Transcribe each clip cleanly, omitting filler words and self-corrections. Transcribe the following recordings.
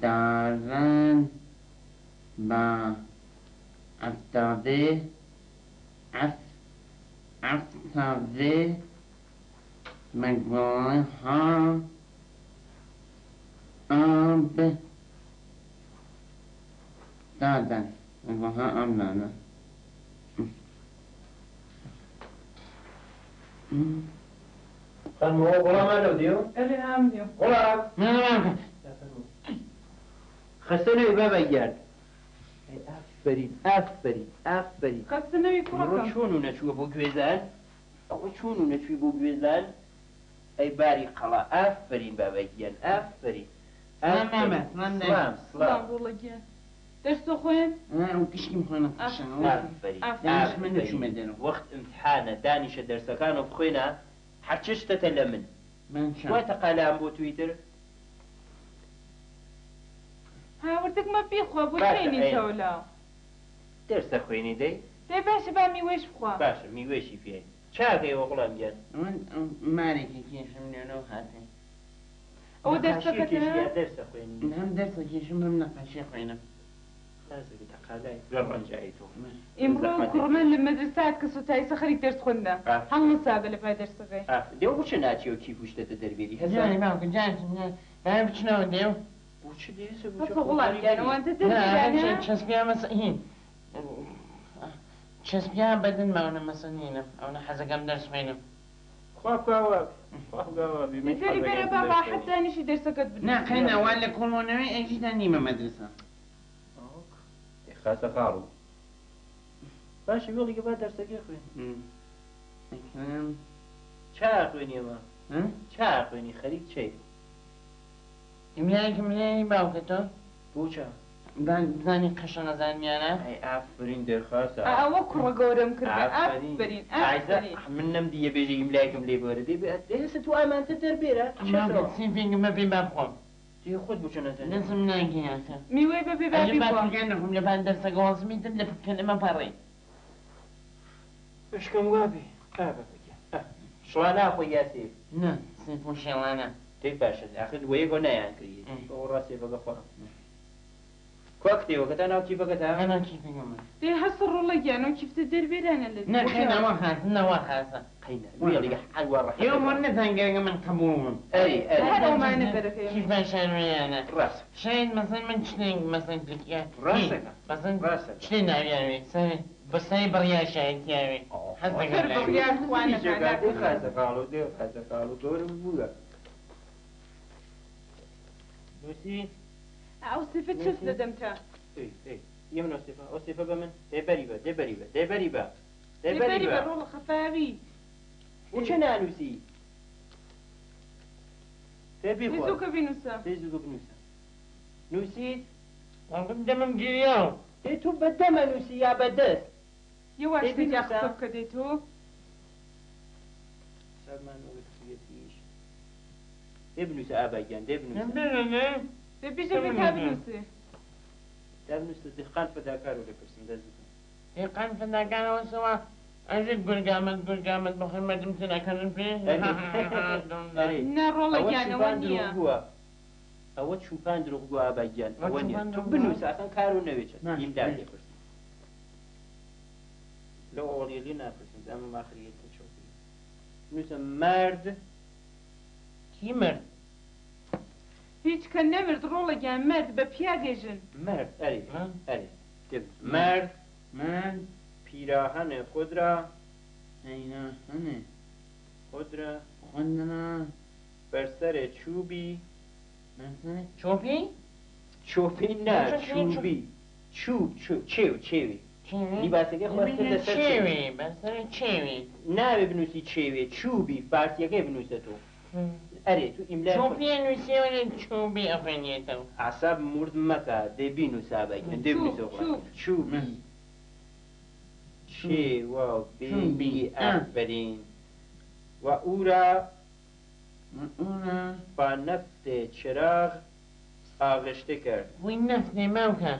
داران با ئەفتاڤێ ئەف ئەفتاڤێ مەگوڵها ئاب دادەن مەگوڵها ئاب دادەن. خانم ئەوە غوڵامە لەو دێو؟ ئەرێ ئام دێو. غوڵام! خەستە نەوی بابە گیان. ئەی ئافەرین ئافەرین ئافەرین. خەستە نەوی ئیمڕۆ کوڕەکەم. چۆن و نەچووە بۆ گوێزان؟ ئەوە چۆن و نەچووی بۆ گوێزان؟ ئەی باری قەڵا ئافەرین بابە گیان ئافەرین سڵام بابە ئافەرین سڵام دایک. سڵام سڵام سڵام. ڕۆڵە گیان. دەرس دەخوێن؟ ئەو کشکیم خوێنە قەشەنگە. ئافەرین ئافەرین. دانیش من ئافەرین نەچوومە دەرەوە. وەخت ئیمتحانە دانیشە دەرسەکانۆ بخوێنە هەرچ شتەتە لە من. باشە. وا تەقالام بۆ تویتر. هاوردکمە بیخوا بۆ باشە چێنی ئەی تەولا. دەرسە خوێنی دەی. دەی باشە با میوەیش بخوا. باشە میوەیشی پێ چاکەیەوە غوڵام گیان. من مارێکی کێشم لێرەو هاتێ. ئەوە نەقاشیە دەرسەکەتە؟ کێشی یا دەرسە خوێنی؟ هەم دەرسە کێشم هەم نەقاشیە خوێنم. خازەکە تەقالای لە ڕەنجایی تۆ. ئیمڕۆ زەحمەتێ. کوڕمە لە مەدرسات کە سۆتایسە خەریک دەرس خوێندە. ئافرین. هەڵنەسابە لە پای دەرسەکەی. ئافرین. دێ بۆ چ ناچیەوە کیف و شتەتە دەربێری هەسە؟ جاری باوکە جارێ با بچنەوە دێو. بۆ چ دێ هەسە بۆ چ هەسە غوڵام خۆخۆری گیان بەری؟ ئەوەندە نا دەربێرانە؟ چەسپیا مەسە هین چەسپیا بەدن ماونە مەسە هینم ئەونە حەزەکەم دەرس خوێنم. خوا بکا وا بی. خوا بکا وا بی. من دەری بێرە حەزەکەم با دەرس ڕاحەت خوێنی. دانیشی دەرسەکەت نا بنووسی. قەینا وا لە کۆڵۆنەوەی ئەژیدا نیمە مەدرسە. ئێ خاسە خاڵو. باشە وێڵی کە با دەرسەکەی خوێن. ئەکرم. چا خوێنی ئەمە؟ چا خوێنی خەریک چەی؟ ئیملایەکم لێی باوکە تۆ؟ بۆ چا؟ بزانی قەشەنگە زانمیانە؟ ئەی ئافرین دەرخاسە. ئەوە کوڕە گەورەم کردە. ئافرین. ئافرین ئایزە ئافرین. من نەمدیە بێژە ئیملایەکم لێ بۆرە. دێ دێ هەسە تو ئامانتە دەربێرە. باوکە چەسەوە؟ سیفێکم بە پێ با بخۆم. دێ خۆت بۆ چە نەزانی؟ دەسم ناگەیاتە. میوەی بە پێ با ئەجە بیخوا. باتەکان نەخۆم لەبان دەرسەکە وەزمیتم لە پکەنەمە پەڕی. بشکم وابێ. ئا بابە گیان. ئا. شڵا ناخۆی یا سێف؟ نا سێف و شێڵانە. دەی باشە ئاخر وەیەکەوە نایان کردی. ئەوە ڕا سێفەکە خوا. کوا کتێبەکەتا ناو کیفەکەتا؟ ناو کیفەکەمە. دەی هەسە ڕۆڵە گیان ئەو کیفتە دەربێرانە لە نا قەینا وا خاسە نا وا خاسە. قەینا وێڵی هەر وا ڕەحەت. ئێوە بۆ نەتان گەرەکە من قبوڵ بم. ئەرێ ئەرێ. هەر ئەومانە بەرەکەی. کیفە شانوەیانە. ڕاستە. شاید مەسەن من شتێک مەسەن ترکیا. ڕاستەکە. مەسەن ڕاستە. شتێ ناویاوێ سەر بەسەری بڕیار شاید تیاوێ. حەز دەکەم سەر لاوێ. بڕیار خوانەکان دێ خاسە خاڵو دێ خاسە خاڵو گەورە بووە. نووسی؟ ئەو سیفە چەس لە دەمتە؟ ئەی ئەی یەم نۆ سیفە ئەو سیفە بە من دێ بەری بە دێ بەری بە دێ بەری بە دێ دێ بەری بەری بە بە ڕۆڵە خەفاوی. بۆ چە نانووسی؟ دێ دێ بیخۆ. زووکە بینووسە. دێ زووکە بنووسە. نووسیت؟ باوکم دەمم گیریاو. دێ تو بە دەمە نووسی یا بە دەست؟ یەواش دێ تێجا بینووسە. قسە بکە دێ تۆ. حسابمان وەگەر دێ بنووسە ئابا گیان دێ بنووسە. دێ بیژە بێ تا بنووسێ. تا بنووسە دهقان فەداکار و لەپرسم دەست بکە. دهقان فەداکارەوە سەوا ئەژێ گورگامەت گورگامەت بە خۆی تنەکەن پێ. ئەرێ. نا ڕۆڵە ئەوە گیان ئەوە چوپان نییە. درۆغگووە. ئەوە چوپان درۆغگووە ئابا گیان ئەوە نییە. چوپان تۆ درۆغگووە؟ بنووسە ئەسڵەن کار و نەوێ چەس. باش، ئیملا باش. لێ پرسم. لەو ئەوەڵیە لێ ناپرسم ئەمە ماخریەتە چۆپی. بنووسە مرد. کی مرد؟ هیچ کە نەمرد ڕۆڵە گیان مرد بە پیاگێژن. مرد ئەرێ ئەرێ. مرد مرد پیراهن خود را پیراهن خود را خود را بر سر چوبی بر سر چوبی؟ چوبی نه چوبی چوب چوب چێو چێوی لیباسەکەی خۆت کردە سەر چێوی بەر سەر چێوی. ناوێ بنووسی چێوێ چوبی فارسیەکەی بنووسە تۆ. ئەرێ تو ئیملای خۆت. چوبیە نووسیەوە لە چوبی ئەخوێنێتەوە. عساب مرد مەکە دێ بینووسە بەگیان دێ بنووسە چوب. چوبی چێوە بێ چوبی. ئافرین و او را ئونا با نفت چراغ ئاغشته کرد. بۆی نەفتێ باوکە.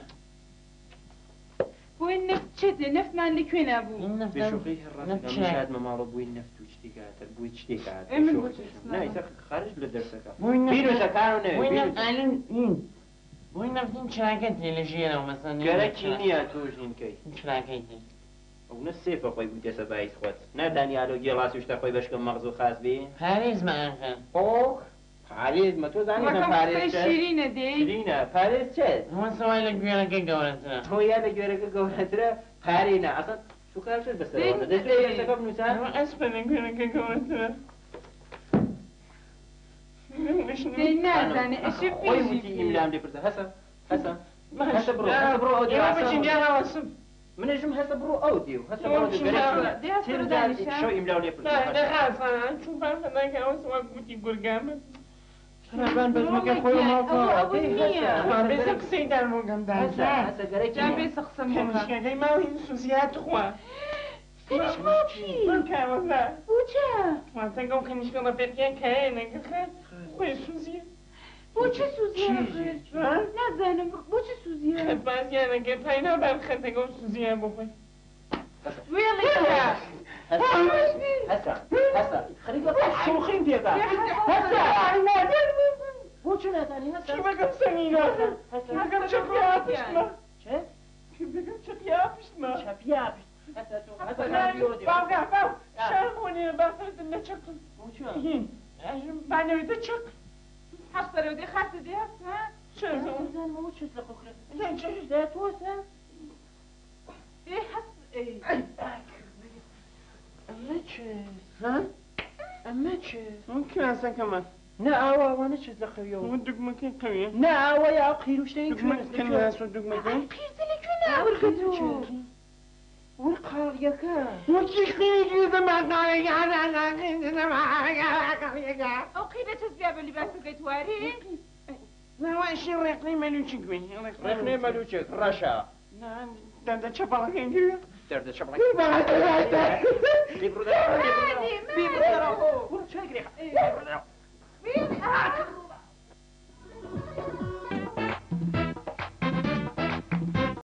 بۆی نەفت چێتێ نەفتمان لەکوێ نابوو؟ بێشوخی نەفت ڕاستەکەم چراغ. شادمە ماڵە بووی نەفت و شتێک هاتە بووی شتێک هاتە ئێ من بۆ شوخی. چ نا ئیسا خارج لە دەرسەکە. بۆی نەفت بینووسە کارو نەوێ بۆی نەفت بینووسە. ئالن این. بۆی نەفتین چراکەت لێ لە ژێرەوە مەسەن گەرەکی نییە تۆ ژینکەی. چراکەی تێ. ئەو نە سێفە خۆی بوویتەسە بایز خۆت. نادانی ئالۆ گێڵاس و شتە خۆی بەشکەم مەغز و خاس بی. پارێزمە ئاخە. ئۆخ پارێزمە تۆ زانی کوڕەکەم پارێز قسەی چەس؟ شیرینە دێی. شیرینە پارێز چەس؟ ئەوە سەوای لە گوێرەکە گەورەترە. تۆ یا لە گوێرەکە گەورەترە پارەی نا ئەسڵ تو کار چەس بەسەرەوە دەست دەی. دەرسەکە بنووسە. ئەوە ئەسپە لە گوێرەکە گەورەترە. دەی نازانێ ئەشێ خۆی بیژی وتی ئیملام لێ پرسە هەسە هەسە هەسە بڕۆ هەسە بڕۆ ئەو دێو ئێوە بچین جارەوە سب. منێژم هەسە بڕۆ ئەو دێو هەسە بڕۆ دێو گەرەکی دێ هەسە تێر بڕۆ جار دانیشە. شەو ئیملاو لێ پرسە دە خاسە چوو بان فەداکە ئەوە سوا گوتی گورگامە. بان بەزمەکە خۆی ئەوە ئەوە نییە. بێسە قسەی دان بۆگەم هەسە دانیشە. هەسە گەرەکی جا نییە. بێسە قسەم بکە. کەنیشکەکەی ماڵی سوزیات خوا. کەنیشک ماڵ چی؟ کاوەزا. بۆچە؟ واتە گەو کەنیشکە ڕەفێقیان کایەنەکە خات خۆی سوزیە. بۆچە سوزیە کرد؟ نازانم بۆچە سوزیە؟ خەت بازیانەکە پای نابان خەتەکە و سوزیە بۆ خۆی. وێڵی کە. هەسە هەسە هەسە خەریکە شوخیم پێکا هەسە بۆ چ نازانی هەسە چی بەگەم سەنگینە؟ هەسە بەگەم چەپیا پشتمە. چه؟ بەگەم چەپیا پشتمە. چەپیا پشت هەسە تۆ هەسە خەریکە دێو باوکە باو شارم نییە بافرتم لە چەقم. بۆ چ؟ بانەوێتە چەق. هەسەرەوە دێ خاسە دێ هەسە. نازانم ئەوە چت لە قوکرە دا تۆ هەسە دێ هەس ئەی. ئەمە چێ؟ ها؟ ئەمە چێ؟ ئەو کراسەکەمە. نا ئاوا ئەوانە چت لە قەویەوە؟ ئەوە دوگمەکەی قەویە. نا ئاوە یا ئەو قیروشتەی دوگمە کەناس و دوگمەکەی. قیرتە لەکوێ ناورگەتۆ؟ ور قاڵیەکە وەکی قیری ئەو قیرە چەس بیا بە لیباسەکەی تواری؟ ناواشی ڕێقنەی مەلوچک بی. ڕێقنەی مەلوچک ڕەشە. دەردە چەپەڵەکەی گوێ. دەردە چەپڵەکەی. مادی مادی. ور چاگرێ. وێڵی ئاخ.